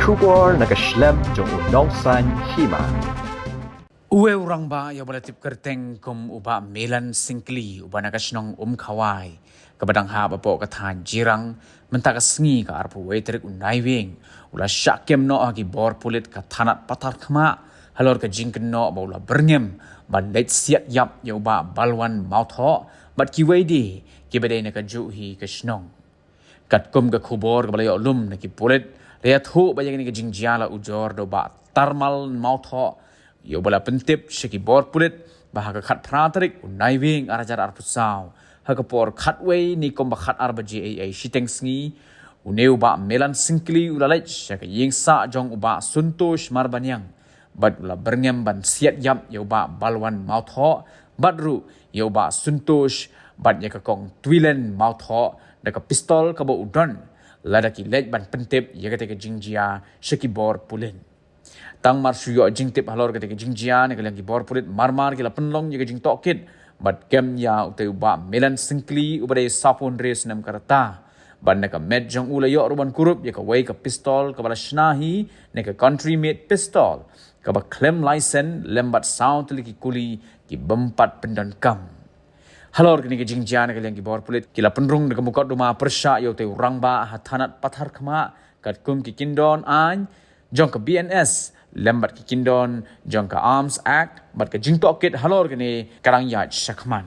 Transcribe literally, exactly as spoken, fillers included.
Khubor na ka shlem jong u Nongsaiñ Hima. Uwei u rangbah ïa uba la tip kyrteng kum u Bah Melan Syngkli, uba na ka shnong Umkhawai, kaba dang hap hapoh ka thaiñ Jirang, mynta ka sngi ka arphew wei tarik u Naiwieng, u la shah kem noh ha ki bor pulit ka thanat Patharkhmah halor ka jingkynnoh ba u la byrngem ban leit siat ïap ïa u Bah Balwan Mawthoh bad kiwei de kiba dei na kajuh hi ka shnong. Katkum ka khubor kaba la ïoh lum na ki pulit, la ïathuh ba ïa kane ka jingjia la ujor da u Bah Tarmal Mawthoh, ïa uba la pyntip sha ki bor pulit ba ha ka khatphra tarik u Naiwieng arhajar arphew saw, ha ka por khatwei ne kumba khatar baje eiei shiteng sngi, une u Bah Melan Syngkli u la leit sha ka ïing sah jong u Bah Suntosh Marbaniang bad u la byrngem ban siat ïap ïa u Bah Balwan Mawthoh bad ruh ïa u Bah Suntosh bad ïa ka Kong Twilen Mawthoh da ka pistol kaba u don, lada ki leit ban pyntip ïa kata ka jingjia sha ki bor pulit. Tang mar shu ïoh jingtip halor kata ka jingjia, na ka liang ki bor pulit marmar ki la pynlong ïa ka jingtohkit bad kem ïa utei u Bah Melan Syngkli uba dei sawphew hynriew snem ka rta. Bad na ka met jong u la ïoh ruh ban kurup ïa kawei ka pistol kaba la shna hi na ka Country Made Pistol, kaba khlem laisen, lem bad saw tylli ki kuli ki bym pat pyndonkam. Halor kane ka jingjia, na ka liang ki bor pulit ki la pynrung da ka mukotduma pyrshah ïa utei u rangbah ha thanat Patharkhmah katkum ki kyndon aiñ jong ka B N S lem bad ki kyndon jong ka Arms Act bad ka jingtohkit halor kane ka dang ïaid shakhmat.